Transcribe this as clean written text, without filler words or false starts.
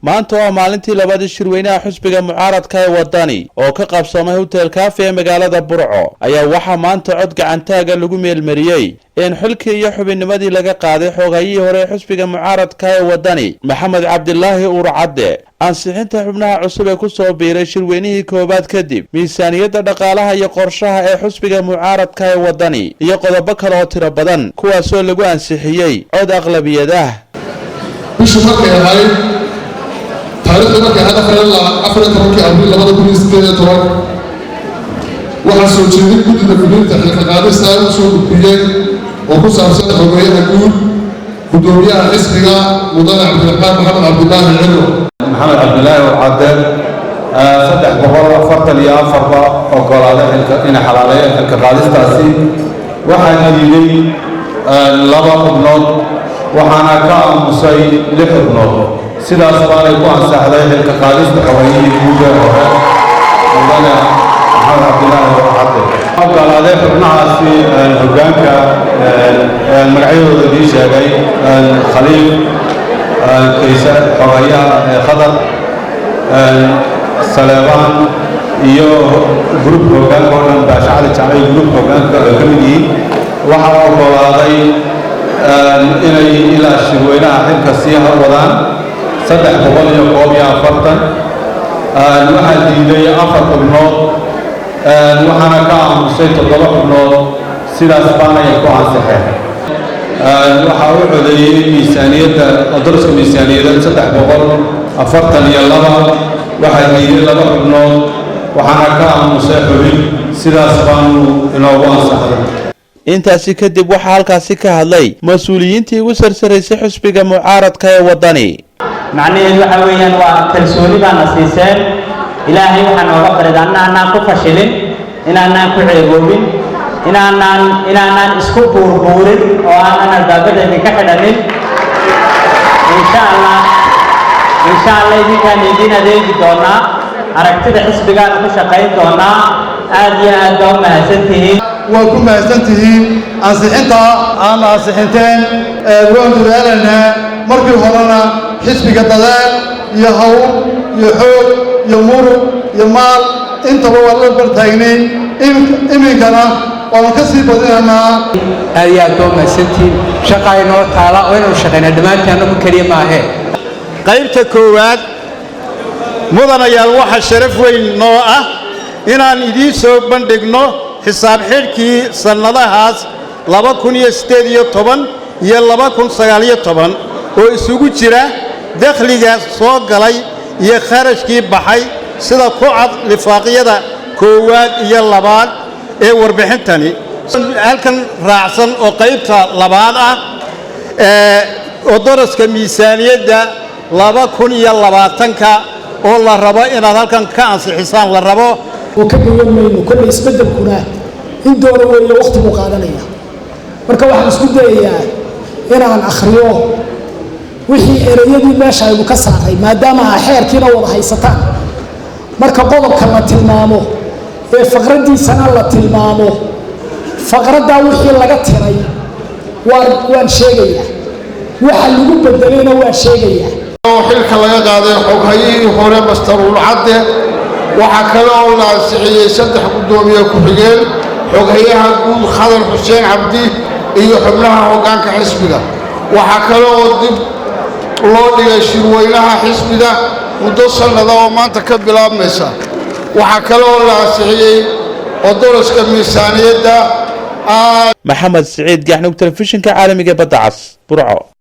Maanta oo maalintii labaad shirweynaha xusbiga mucaaradka ee Wadani oo ka qabsoomay Hotel Kaafi ee magaalada Burco ayaa waxaa maanta cod gacantaaga lagu meelmariyey in xilkii iyo xubinnimadii laga qaaday xoghayihii hore ee xusbiga mucaaradka ee Wadani, Maxamed Cabdilaahi Uurcadde, ansixinta xubnaha cusub ee kusoo biiray shirweynihii koowaad kadib, miisaaniyadda dhaqaalaha iyo qorshaha ee xusbiga mucaaradka ee Wadani iyo qodobo kale oo tiro badan, kuwaasoo lagu ansixiyey cod aqlabiyad ah. Bishu markay ahayd, taariikhdu markay ahayd 14-kii Abriil 2018, waxaa soo jeedin guddida fulinta xilka qaadista u soo gudbiyey oo ku saabsan xogeyaha guud, guddoomiyaha xisbiga, mudane Cabdiraxmaan Maxamed Cabdilaahi Ciro. Maxamed Cabdilaahi Urcadde, 344 ba ogolaaday xilka inay xalaaleeyeen xilka qaadistaasi. Waxaa diiday laba xubnood, waxaana ka aamusay lix xubnood. Sidaas baanay ku ansaxday xilka qaadista xogayihii guud ee hore, mudane Maxamed Cabdilaahi Urcadde. Ogolaaday xubnahaasi hoggaanka magacyadooda idiin sheegay: Khaliif Kayse, xogayaha Khadar Saleebaan iyo group-ka hoggaanka oo dhan, Baashe Cali Jacay, group-ka hoggaanka ay ka mid yihiin. Waxaa ogolaaday inay ilaa shirweynaha xilka sii wadaan 341. Waxaa diiday afar xubnood, waxaana ka aamusay toddoba xubnood. Sidaas baanay ku ansaxeen. Waxaa u codeeyey miisaaniyadda, daraska miisaaniyadeed, 342. Waxaa diiday laba xubnood, waxaana ka aamusay xubin. Sidaas baanu inoogu ansaxday. Intaasi kadib waxaa halkaasi ka hadlay mas-uuliyiintii ugu sarsaraysay xusbiga mucaaradka ee Waddani. Macnaheedu waxa weeyaan waa kalsooni baana siiseen. Ilaahay waxaa nooga barid annaanaan ku fashilin, inaanaan ku ceeboobin, inaanaan isku buurbuurin oo aanan albaabada idinka xidhanin. Insha Allah, insha Allah, idinkaan idiin adeegi doonaa, aragtida xisbigaan ku shaqayn doonaa. Aad iyo aad baa u mahadsantihiin. Waa ku mahadsantihiin ansixinta aana ansixinteen. Waan dadaalaynaa. Markii horena xisbiga dadaal iyo hawl iyo xoog iyo murug iyo maal intaba waa la bartaagnay, iminkana waanu ka sii badinaynaa. Aad iyo aad baa u mahadsantihiin. Shaqa inoo taala oo inaynu shaqaynaa dhammaantiin, annagu keliya maahee. Qaybta koowaad, mudanayaal, waxa sharaf weyn noo ah inaan idiin soo bandhigno xisaab xidhkii sannadahaas 2018 iyo 2019 oo isugu jira dakhliga soo galay iyo kharashkii baxay, sida ku cad lifaaqyada koowaad iyo labaad ee warbixintani halkan raacsan oo qaybta labaad ah, oo daraska miisaaniyadda 2020-ka oo la rabo inaad halkan ka ansixisaan la rabo. Oo ka gawan mayno kolley, isbeddelkuna in doona weeye, waqti buu qaadanaya. Marka waxaan isku dayayaa inaan akhriyo wixii ereyadii meesha aynu ka saaray, maadaama aa xeerkiina wada haysataan. Marka qodobka la tilmaamo ee faqraddiisana la tilmaamo, faqraddaa wixii laga tiray waan sheegayaa, waxa lagu bedelayna waan sheegayaa. Oo xilka laga qaaday xoghayihii hore, Mister Uurcadde. Waxaa kale oo la ansixiyey saddex guddoomiye ku-xigeen, xoghayaha guud Khadar Xuseen Cabdi iyo xubnaha hoggaanka xisbiga. Waxaa kale oo dib loo dhigay shirweynaha xisbiga muddo sannada oo maanta ka bilaabmaysa. Waxaa kale oo la ansixiyey odoroska miisaaniyadda. Maxamed Siciid Gaxnug, telefishinka caalamiga Badda Cas, Burco.